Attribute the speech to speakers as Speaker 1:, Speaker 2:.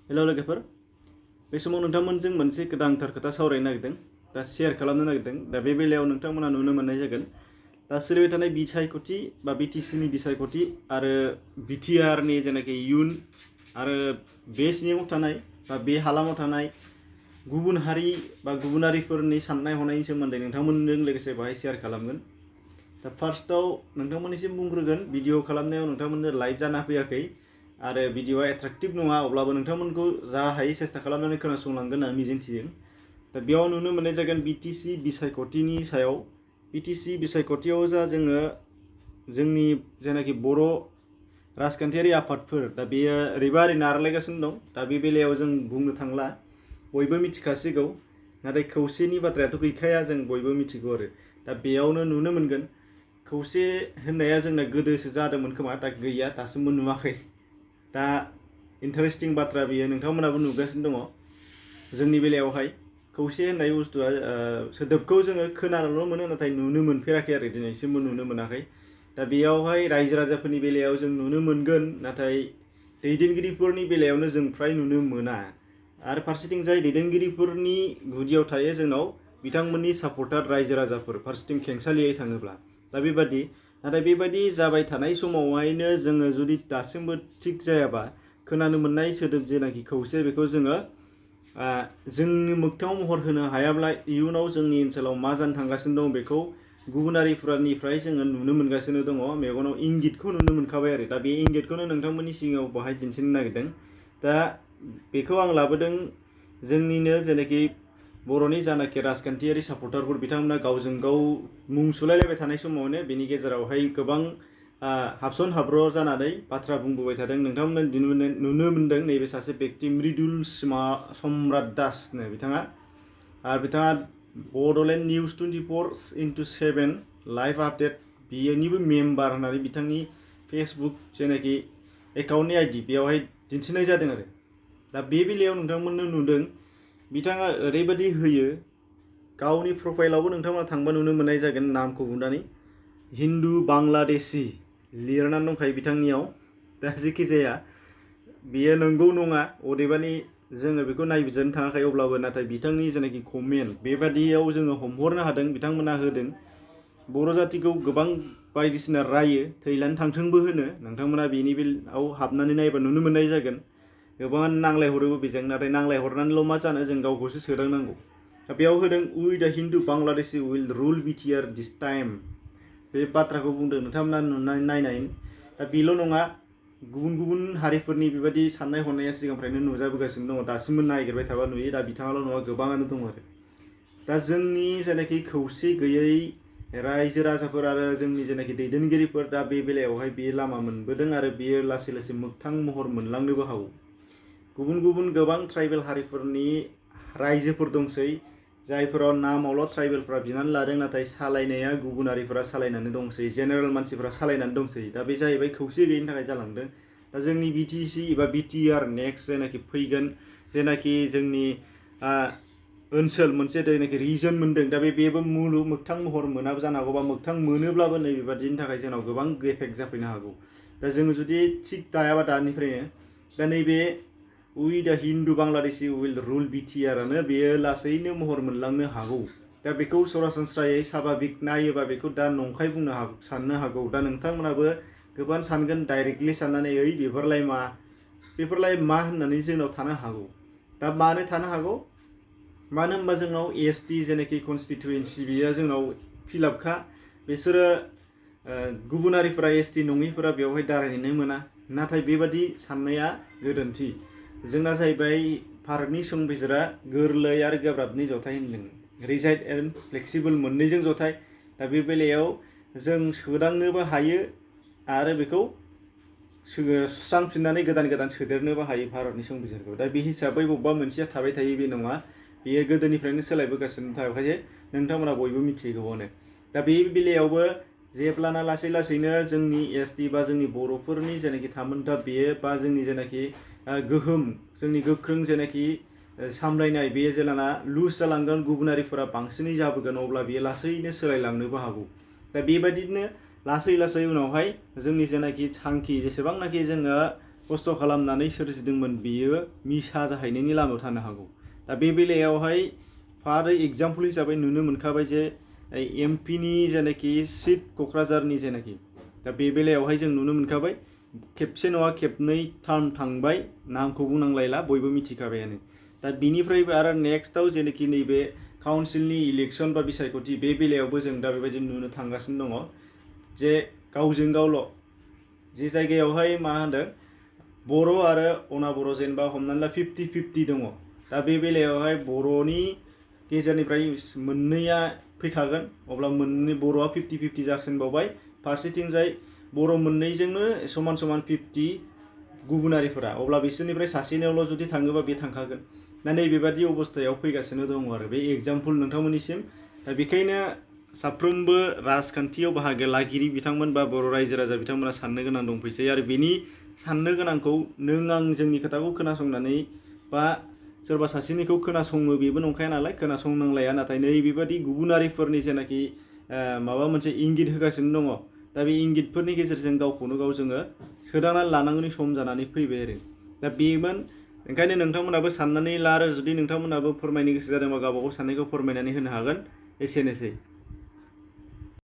Speaker 1: हेल' लोगोफोर बे समाव नोंथांमोनजों मोनसे गोनांथार खोथा सावरायनो नागिरदों दा शेयार खालामनो नागिरदों दा बे बेलायाव नोंथांमोना नुनो मोननाय जागोन दा सोलिबाय थानाय बिसायख'थि बा बिटिसिनि बिसायख'थि आरो बिटिआरनि जेनाखि इयुन आरो बे सिङाव थानाय बा बे हालामाव थानाय गुबुन हारि बा गुबुनारिफोरनि साननाय हनायनि सोमोन्दै नोंथांमोनजों लोगोसे बाहाय शेयार खालामगोन दा फार्स्टआव नोंथांमोननिसिम बुंग्रोगोन भिडिअ खालामनायाव नोंथांमोननो लाइभ जाना फैयाखै आरो भिडिअआ एट्राक्टिभ नङा अब्लाबो नोंथांमोनखौ जा हायो सेस्था खालामनानै खोनासंलांगोन होनना मिजिंथिदों दा बेयाव नुनो मोननाय जागोन बिटिसि बिसायख'थिनि सायाव बिटिसि बिसायख'थियाव जा जोङो जोंनि जेनाखि बर' राजखान्थियारि आफादफोर दा बेयो ओरैबा ओरै नारलायगासिनो दं दा बे बेलायाव जों बुंनो थांला बयबो मिथिखासिगौ नाथाय खौसेनि बाथ्रायाथ' गैखाया जों बयबो मिथिगौ आरो दा बेयावनो नुनो मोनगोन खौसे होननाया जोंना गोदोसो जादोंमोन खोमा दा गैया दासिमबो नुवाखै दा इन्टारेस्टिं बाथ्रा बेयो नोंथांमोनाबो नुगासिनो दङ जोंनि बेलायावहाय खौसे होननाय बुस्थुआ सोदोबखौ जोङो खोनानोल' मोनो नाथाय नुनो मोनफेराखै आरो दिनैसिमबो नुनो मोनाखै दा बेयावहाय रायजो राजाफोरनि बेलायाव जों नुनो मोनगोन नाथाय दैदेनगिरिफोरनि बेलायावनो जों फ्राय नुनो मोना आरो फारसेथिंजाय दैदेनगिरिफोरनि गुदियाव थायो जोंनाव बिथांमोननि सापर्टार रायजो राजाफोर फारसेथिं खेंसालियै थाङोब्ला दा बेबादि नाथाय बेबादि जाबाय थानाय समावहायनो जोङो जुदि दासिमबो थिग जायाबा खोनानो मोननाय सोदोब जेनाखि खौसे बेखौ जोङो जोंनि मोगथाङाव महर होनो हायाब्ला इयुनाव जोंनि ओनसोलाव मा जानो थांगासिनो दं बेखौ गुबुनारिफोरनिफ्राय जोङो नुनो मोनगासिनो दङ मेगनाव इंगितखौ नुनो मोनखाबाय आरो दा बे इंगितखौनो नोंथांमोननि सिगाङाव बाहाय दिन्थिनो नागिरदों दा बेखौ आं लाबोदों जोंनिनो जेनाखि बर'नि जानाखि राजखान्थियारि सापर्टारफोर बिथांमोना गावजों गाव मुं सुलायलायबाय थानाय समावनो बेनि गेजेरावहाय गोबां हाबसन हाब्र' जानानै बाथ्रा बुंबोबाय थादों नोंथांमोना नुनो मोनदों नैबे सासे बेक्ति मृदुल सम्राट दासनो बिथाङा बड'लेण्ड निउस 24/7 लाइभ आपडेट बेनिबो मेम्बार होननानै बिथांनि फेसबुक जेनाखि एकाउन्टनि आइडि बेयावहाय दिन्थिनाय जादों आरो दा बे बेलायाव नोंथांमोननो नुदों बिथाङा ओरैबायदि होयो गावनि प्रफाइलावबो नोंथांमोना थांबा नुनो मोननाय जागोन नामखौ बुंनानै हिन्दु बांलादेशी लिरनानै दंखायो बिथांनियाव दा जेखि जाया बेयो नंगौ नङा अदेबानि जोङो बेखौ नायबिजिरनो थाङाखै अब्लाबो नाथाय बिथांनि जेनाखि कमेन्ट बेबादियाव जोङो हमहरनो हादों बिथांमोना होदों बर' जातिखौ गोबां बायदिसिना रायो थैलानो थांथोंबो होनो नोंथांमोना बेनि बेलायाव हाबनानै नायबा नुनो मोननाय जागोन गोबाङानो नांलायहरोबो बेजों नाथाय नांलायहरनानैल' मा जानो जों गावखौसो सोदांनांगौ दा बेयाव होदों we the Hindu Bangladeshi will rule BTR this time बे बाथ्राखौ बुंदों नोंथांमोना नायनाय दा बेल' नङा गुबुन गुबुन हारिफोरनि बेबायदि साननाय हनाया सिगांनिफ्रायनो नुजाबोगासिनो दङ दासिमबो नागिरबाय थाबा नुयो दा बिथाङाल' नङा गोबाङानो दङ आरो दा जोंनि जेनाखि खौसे गैयै रायजो राजाफोर आरो जोंनि जेनाखि दैदेनगिरिफोर दा बे बेलायावहाय बे लामा मोनबोदों आरो बेयो लासै लासै मोगथां महर मोनलांनोबो हागौ गुबुन गुबुन गोबां ट्राइबेल हारिफोरनि रायजोफोर दंसै जायफोराव नामावल' ट्राइबेलफ्रा बिनानै लादों नाथाय सालायनाया गुबुनारिफोरा सालायनानै दंसै जेनेरेल मानसिफोरा सालायनानै दंसै दा बे जाहैबाय खौसे गैयिनि थाखाय जालांदों दा जोंनि बिटिसि एबा बिटिआर नेक्स्ट जेनाखि फैगोन जेनाखि जोंनि ओनसोल मोनसे जेनाखि रिजन मोनदों दा बेबो मुलुग मोगथां महर मोनाबो जानो हागौ बा मोगथां मोनोब्लाबो नैबेबादिनि थाखाय जोंनाव गोबां एफेक्ट जाफैनो हागौ दा जोङो जुदि थिग दायाबा दानिफ्रायनो दा नैबे उइ the Hindu Bangladeshi will rule बिटिआरानो बेयो लासैनो महर मोनलांनो हागौ दा बेखौ सरासनस्रायै साभाबिक नायोबा बेखौ दा नंखाय साननो हागौ दा नोंथांमोनाबो गोबां सानगोन डाइरेक्टलि साननानै बेफोरलाय मा होननानै जोंनाव थानो हागौ दा मानो थानो हागौ मानो होनबा जोंनाव एसटि जेनाखि कनस्टिटुयेन्सि बेयो जोंनाव फिलापखा बिसोरो गुबुनारिफोरा एसटि नङिफोरा बेवहाय दारायनोनो मोना नाथाय बेबादि साननाया गोरोन्थि जोंना जाहैबाय भारतनि संबिजिरा गोरलै आरो गोब्राबनि जथाय होनदों रिजाइड एन्ड फ्लेक्सिबल मोननैजों जथाय दा बे बेलायाव जों सोदांनोबो हायो आरो बेखौ सुस्रांफिननानै गोदान गोदान सोदेरनोबो हायो भारतनि संबिजिरखौ दा बे हिसाबै बबेबा मोनसेया थाबाय थायो बे नङा बेयो गोदोनिफ्रायनो सोलायबोगासिनो थाखाय नोंथांमोना बयबो मिथिगौआनो दा बे बेलायावबो जेब्लाना लासै लासैनो जोंनि एसटि बा जोंनि बर'फोरनि जेनाखि थामोनथा बेयो बा जोंनि जेनाखि गोहोम जोंनि गोख्रों जेनाखि सामलायनाय बेयो जेलाना लुज जालांगोन गुबुनारिफोरा बांसिनै जाबोगोन अब्ला बेयो लासैनो सोलायलांनोबो हागौ दा बेबायदिनो लासै लासै उनावहाय जोंनि जेनाखि थांखि जेसेबांनाखि जोङो खस्थ' खालामनानै सोरजिदोंमोन बेयो मिसा जाहैनायनि लामायाव थानो हागौ। दा बे बेलायावहाय फारै एग्जाम्पल हिसाबै नुनो मोनखाबाय जे एमपिनि जेनाखि सिट क'क्राझारनि जेनाखि दा बे बेलायावहाय जों नुनो मोनखाबाय खेबसे नङा खेबनै टार्म थांबाय नामखौ बुंनांलायला बयबो मिथिखाबायानो। दा बिनिफ्रायबो आरो नेक्स्टआव जेनाखि नैबे काउन्सिलनि इलेक्सन बा बिसायख'थि बे बेलायावबो जों दा बेबायदि नुनो थांगासिनो दङ जे गावजों गावल' जे जायगायावहाय मा होनदों बर' आरो अना बर' जेनेबा हमनानै ला 50-50 दङ। दा बे बेलायावहाय बर'नि गेजेरनिफ्राय मोननैया फैखागोन अब्ला मोननै बर'आ 50-50 जासिनबावबाय फारसेथिंजाय बर' मोननैजोंनो समान समान 50 गुबुनारिफोरा अब्ला बिसोरनिफ्राय सासेनियावल' जुदि थाङोबा बे थांखागोन। दा नैबेबादि अबस्थायाव फैगासिनो दङ आरो बे एग्जाम्पल नोंथांमोननिसिम। दा बेखायनो साफ्रोमबो राजखान्थियाव बाहागो लागिरि बिथांमोन बा बर' रायजो राजा बिथांमोना साननो गोनां दंफैसै आरो बेनि साननो गोनांखौ नों आं जोंनि खोथाखौ खोनासंनानै बा सोरबा सासेनिखौ खोनासङो बेबो नंखाया नालाय खोनासंनांलाया नाथाय नैबेबादि गुबुनारिफोरनि जेनाखि माबा मोनसे इंगित होगासिनो दङ दा बे इंगितफोरनि गेजेरजों गावखौनो गाव जोङो सोदांनानै लानांगौनि सम जानानै फैबाय आरो दा बेमोन। ओंखायनो नोंथांमोनाबो साननानै ला आरो जुदि नोंथांमोनाबो फोरमायनो गोसो जादोंबा गावबा गाव साननायखौ फोरमायनानै होनो हागोन। एसेनोसै।